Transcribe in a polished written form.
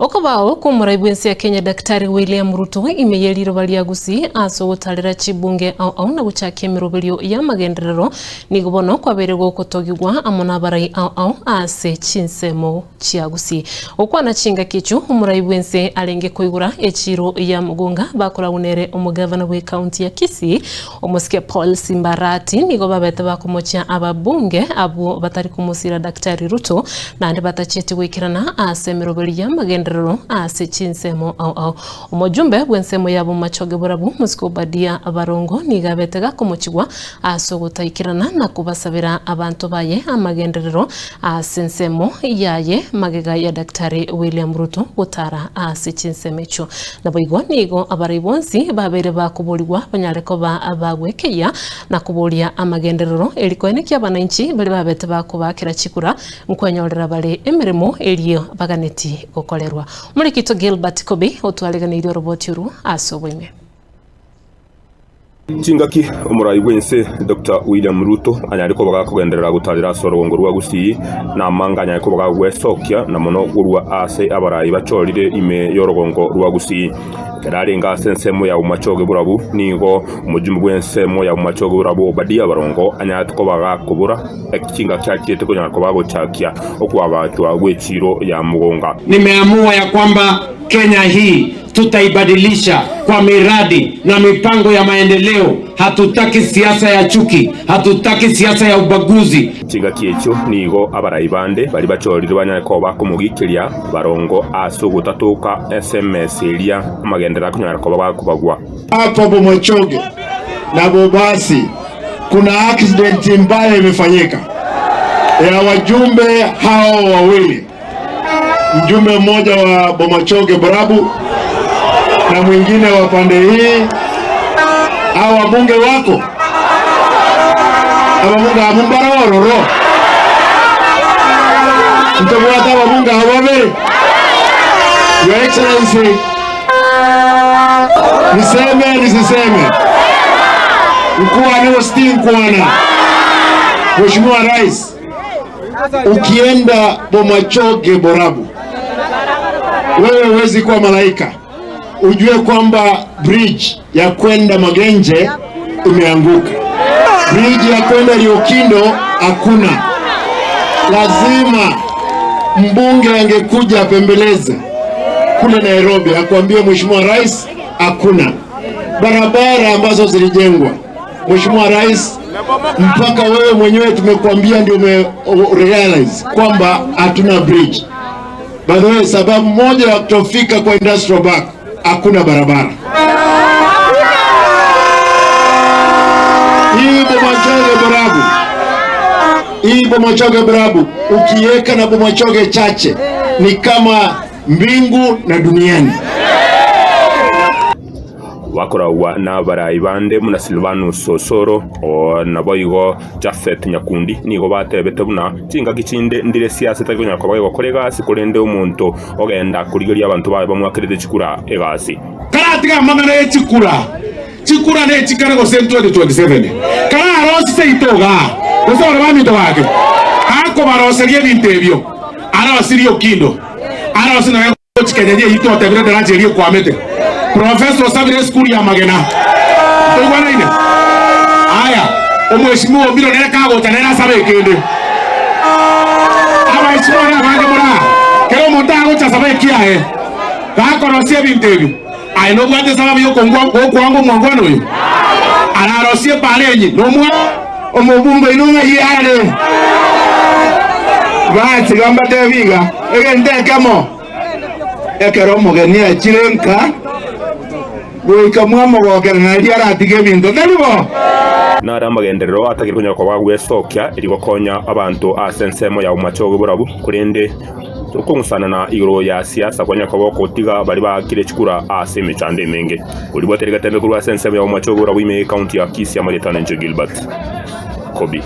Okobao kw'omorai bw'ense ya Kenya Daktari William Ruto ime ye riroba ria Gusii ase ogotarera chibunge ao ao na gochakia emeroberio y'amagenderero nigo bono kwabeire gokotogigwa amo nabarai ao ao ase chinsemo chia Gusii. Gokwana chingaki echio omorai bw'ense arenge koigora echiiro ya Mugunga bakoragwa nere omogavana bw'ecounty ya Kisii Omosike Paul Simbarati nigo babete bakomochia ababunge abwo batari komosira Daktari Ruto naende batachieti goikerana ase emeroberi y'amagenderero ase chinsemo ao ao. Omojumbe bw'ensemo ya Bomachoge Borabu Mosike Obadia Barongo nigo abete gakomochigwa ase ogotaikerana na kobasabera abanto baye amagenderero ase ensemo yaye magega ya Daktari William Ruto gotara ase chinsemo echio. Naboigo nigo abarai bonsi babeire bakoborigwa banyare koba abagwekeyia na koboria amagenderero, eri koenekia abanainchi baria babete bakobaakera chikura nkwenyorera bare emeremo erio baganeti gokorerwa. Omorikito Gilbert Kobi otwareganeirie oroboti orwo ase oboime. Chingaki omorai bw'ense Doctor William Ruto anyare koba gakogenderera gotarera ase orogongo rwa Gusii, na amanga anyare koba gagwesokia na mono korwa ase abarai bachorire ime y'orogongo rwa Gusii. Ekero arenge ase ensemo ya Bomachoge Borabu, nigo omojumbe bw'ensemo ya Bomachoge Borabu Obadia Barongo anyarete koba gakobora chingaki achiete konyara koba agochakia okoagachwa gw'echiiro ya Mogonga. Nimeamua ya kwamba Kenya hii tutaibadilisha kwa miradi na mipango ya maendeleo. Hatutaki siasa ya chuki, hatutaki siasa ya ubaguzi. Chingaki echio nigo abarai bande baria bachorire banyare koba bakomogiikeria barongo ase ogotatoka SMS eria amagenderero akonyara koba bakobagwa. Hapa Bomachoge na Bobasi kuna accident mbaya imefanyika ya wajumbe hao wawili. Mjumbe mmoja wa Bomachoge Borabu na mwingine wa pande hii. Hao wabunge wako ababunge abumbarororo ntobwate ababunge abo babere. Your Excellency, niseme nisiseme? Mkuu wa Stinkwana, Mheshimiwa Rais, Ukienda Bomachoge Borabu, wewe huwezi kuwa malaika. Ujue kwamba bridge ya kwenda Magenje imeanguka, bridge ya kwenda Riokindo hakuna. Lazima mbunge angekuja apembeleze kule Nairobi, akwambie Mheshimiwa Rais, hakuna barabara ambazo zilijengwa. Mheshimiwa Rais, mpaka wewe mwenyewe tumekuambia ndio ume realize kwamba hatuna bridge. By the way, sababu moja ya kutofika kwa industrial park hakuna barabara. Hii Bomachoge Borabu, hii Bomachoge Borabu ukiweka na Bomachoge chache ni kama mbingu na duniani. Bakoragwa nabarai bande buna Silvanus Osoro, oo naboigo Japhet Nyakundi nigo batebete buna chingaki chinde ndire siasa etari konyara koba egokora egasi korende omonto ogenda korigeria abanto baye bamwakerete chikura egasi. Karatiga amang'ana ye chikura, chikura nechikare gose 2027 kararosie seito igaa gose baria baminto bake akobaroseria ebinto ebio arosirie Okindo arosie nonya Gochikenya eyio twatebire daraja eria ekwamete. Professor osabire esukuru ya amagena. Ntoigwanaine? Aya, omweshimiwa Omiro nere kagocha nere asabe ekende. Abaeshimiwa na abange more aa, kera omonto agocha asabe ekiaye. Gakorosia ebinto ebi, aye nobwate esababu yokongwa gokwanga omwangwana oyo? Ararosie epaara enye nomwa. Omobunge oino ng'ai are? Basiga mbatebi iga, egento ekemo. Ekero omogeni achire nka, goika mwamogokera nario aratige ebinto, tari bo? Nare amagenderero atagete konyara koba agwesokia erio gokonya abanto ase ensemo ya omomache oborabu, korende okong'usanana igoro ya siasa kwanyara koba ogotiga baria baakire chikura ase emechando emenge. Koribwate rigetembe korwa ase ensemo ya omomache oborabu ime y'ecounty ya Kisii amarieta nenche Gilbert Kobi.